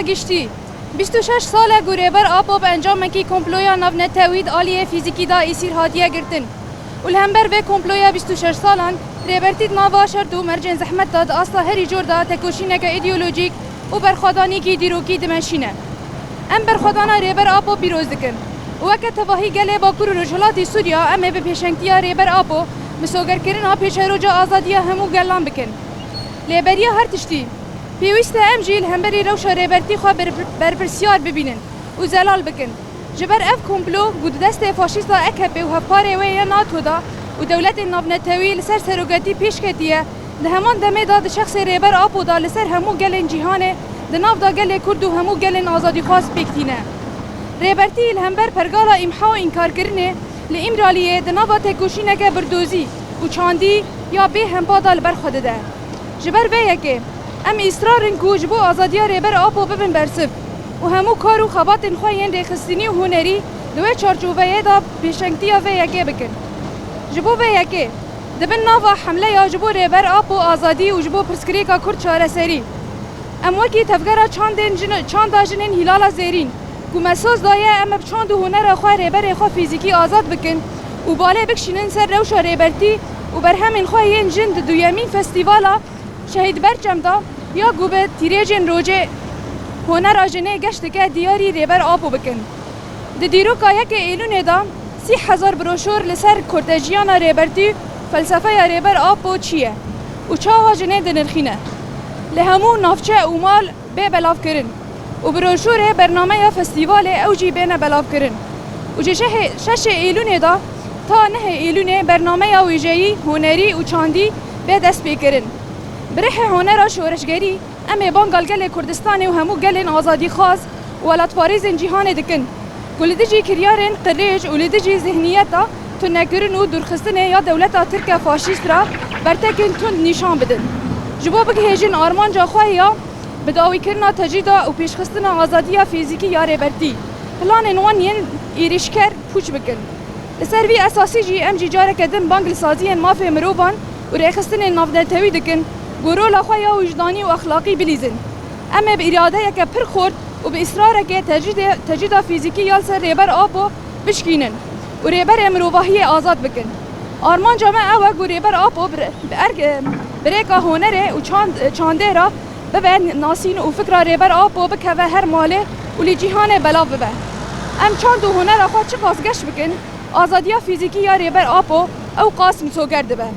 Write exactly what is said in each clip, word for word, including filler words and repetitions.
Giştî, bîst û şeş sal e ku Rêber Apo bi encamekî komploya navnetewî di aliyê fîzîkî de îsîr hatiye girtin û li hember vê komploya bîst û şeş salan Rêbertî di nava şert û mercên zehmet de di asta herî cor de tekoşîneke îdeolojîk û berxwedanîkî dîrokî dimeşîne. Em berxwedana Rêber Apo pîroz dikin û weke tevahî gelê Bakur û Rojhilatî Sûriya em ê bi pêşengtiya Rêber Apo misogerkirina pêşeroja azadiya hemû gelan bikin. Lê beriya her tiştî, pêwîst e em jî li hemberî rewşa Rêbertî xwe ber-, berpirsiyar bibînin û zelal bikin. Ji ber ev komplo ku di destê faşîsta A K P û hevparê wê ya NATO da û dewletên navnetewî li ser seroketî pêş ketiye, di heman demê de di şexsê Rêber Apo da li ser hemû gelên cîhanê, di nav da gelê Kurd û hemû gelên azadîxwaz pêk tîne. Rêbertî li hember pergala îmha û înkarkirinê li Îmraliyê di nava têkoşîneke birdozî û çandî ya bê hempa de li ber xwe dide. Ji ber vê yekê, em îsrar in ku ji bo azadiya Rêber Apo bibin bersiv û hemû kar û xebatên xwe yên rêxistinî û hunerî di wê çarçoveyê de pêşengtiya vê yekê bikin. Ji bo vê yekê, di bin nava hemleya ji bo Rêber Apo azadî û ji bo pirsgirêka Kurd çareserî, em wekî tevgera çandên jin-, çanda jinên Hîlala Zêrîn, ku me soz daye em ê bi çand û hunera xwe rêberê xwe fîzîkî azad bikin û balê bikişînin ser rewşa Rêbertî û berhemên xwe yên jin di duyemîn festîvala Şehîd Berçem de ya ku bi tîrêjên rojê honera jinê geş dike diyarî Rêber Apo bikin. Di dîroka yekê Êlûnê de sî hezar broşûr li ser kortejiyana Rêbertî, felsefeya Rêber Apo çi ye û çawa jinê dinirxîne, li hemû navçe û mal bê belavkirin û broşûrê bernameya festîvalê ew jî bêne belavkirin û ji şehê-, şeşê Êlûnê de ta nehê Êlûnê bernameya wêjeyî, hunerî û çandî bê destpêkirin. Bi rihê honera şoreşgerî em ê banga li gelê Kurdistanê û hemû gelên azadîxwaz û welatparêzên cîhanê dikin ku li dijî kiryarên qirêj û li dijî zihniyeta tunekirin û dûrxistinê ya dewleta Tirk e faşîst re bertekên tund nîşan bidin. Ji bo bigihêjin armanca xwe ya bidawîkirina tecrîda û pêşxistina azadiya fîzîkî ya Rêbertî, planên wan yên êrîşker pûç bikin. Li ser vî esasî jî em jî careke din bang li saziyên mafê mirovan û rêxistinên navnetewî dikin ku rola xwe ya wijdanî û exlaqî bilîzin. Em ê bi îradeyeke pir xurt û bi îsrarekê tecrîdê-, tecrîda fîzîkî ya li ser Rêber Apo bişkînin û rêberê mirovahiyê azad bikin. Armanca me ew e ku Rêber Apo bi re-, bi erk-, bi rêka honerê û çand-, çandê re bibe nasîn û fikra Rêber Apo bikeve her malê û li cîhanê belav bibe. Em çand û honera xwe çiqas geş bikin, azadiya fîzîkî ya Rêber Apo ew qas misoger dibe.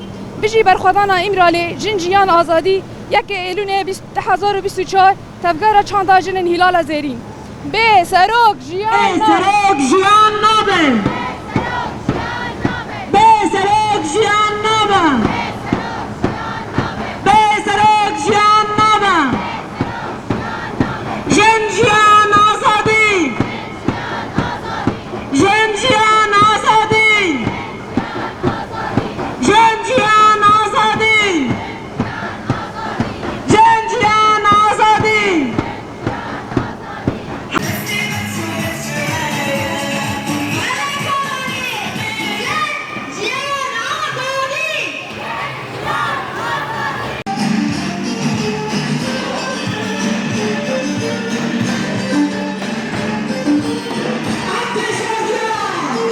Bijî berxwedana Îmralê, jin, jiyan, azadî, yekê Êlûnê bîst, du hezar û bîst û çar, tevgera çanda jinên Hîlala Zêrîn. Bê serok jiyan nabe. Bê serok jiyan nabe.